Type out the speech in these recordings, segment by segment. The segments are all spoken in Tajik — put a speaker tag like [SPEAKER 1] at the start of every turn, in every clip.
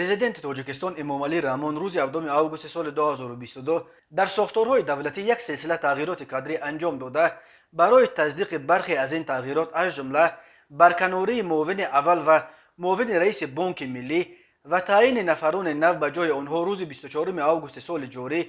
[SPEAKER 1] Президенти Тоҷикистон Эмомалӣ Раҳмон рӯзи 7 августи соли 2022 дар сохторҳои давлатӣ як силсила тағйироти кадрӣ анҷом дода, барои тасдиқи бархе аз ин тағйирот, аз ҷумла барканории муовини аввал ва муовини раиси Бонки Миллӣ ва таъйини нафарони нав ба ҷои онҳо, рӯзи 24 августи соли ҷорӣ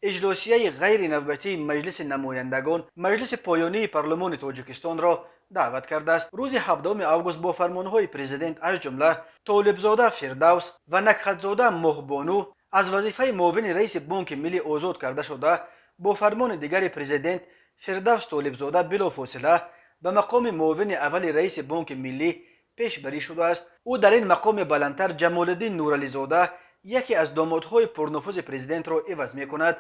[SPEAKER 1] иҷлосияи ғайринавбатии Маҷлиси намояндагон, маҷлиси поёнии парлумони Тоҷикистонро даъват кардааст. Рӯзи 7 август бо фармонҳои президент, аз ҷумла Толибзода Фирдавс ва Накхатзода Моҳбону аз вазифаи муовини раиси Бонки Миллӣ озод карда шуда, бо фармони дигари президент Фирдавс Толибзода билофосила ба мақоми муовини аввали раиси Бонки Миллӣ пешбарӣ шудааст. Ӯ дар ин мақоми баландтар Ҷамолиддин Нурализода, яке аз домодҳои пурнуфузи президентро, иваз мекунад.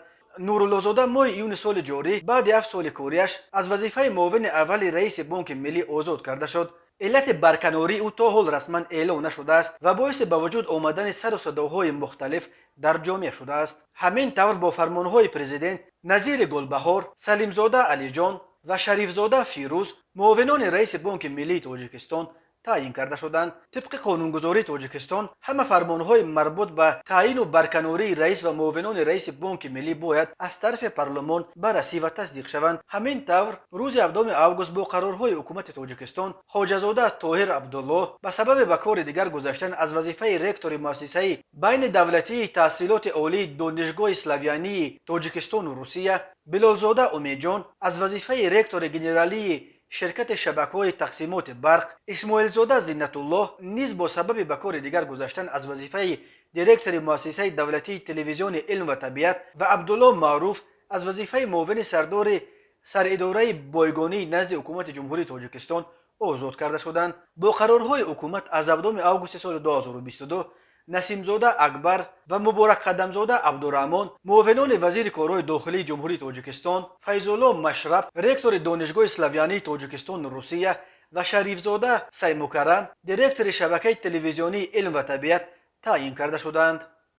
[SPEAKER 1] Нуруллозода моҳи июни соли ҷорӣ баъди 7 соли кориаш аз вазифаи муовини аввали раиси Бонки Миллӣ озод карда шуд. Иллати барканории ӯ то ҳол расман эълон нашудааст ва боиси ба вуҷуд омадани сару садоҳои мухталиф дар ҷомеа шудааст. Ҳамин тавр, бо фармонҳои президент Назири Гулбаҳор, Салимзода Алиҷон ва Шарифзода Фирӯз муовинони раиси Бонки Миллии Тоҷикистон таъйин карда шуданд. Тибқи қонунгузории Тоҷикистон, ҳама фармонҳои марбут ба таъйину барканории раис ва муовинони раиси Бонки Миллӣ бояд аз тарафи парлумон баррасӣ ва тасдиқ шаванд. Ҳамин тавр, рӯзи 7 август бо қарорҳои ҳукумати Тоҷикистон Хоҷазода Тоҳир Абдуллоҳ ба сабаби ба кори дигар гузаштан аз вазифаи ректори Муассисаи байнидавлатии таҳсилоти олии Донишгоҳи славянии Тоҷикистону Русия, Билолзода Умедҷон аз вазифаи ректори генералии ширкати шабакаҳои тақсимоти барқ, Исмоилзода Зиннатуллоҳ низ бо сабаби ба кори дигар гузаштан аз вазифаи директори Муассисаи давлатии телевизиони илм ва табиат ва Абдулло Маъруф аз вазифаи муовини сардори Саридораи бойгонии назди Ҳукумати Ҷумҳурии Тоҷикистон озод карда шуданд. Бо қарорҳои ҳукумат аз 7 августи соли 2022 Насимзода Акбар ва Муборакқадамзода Абдураҳмон муовинони вазири корҳои дохилии Ҷумҳурии Тоҷикистон, Файзулло Машраб ректори Донишгоҳи славянии Тоҷикистону Русия ва Шарифзода Саймукаррам директори шабакаи телевизионии илм ва табиат таъйин карда шуданд.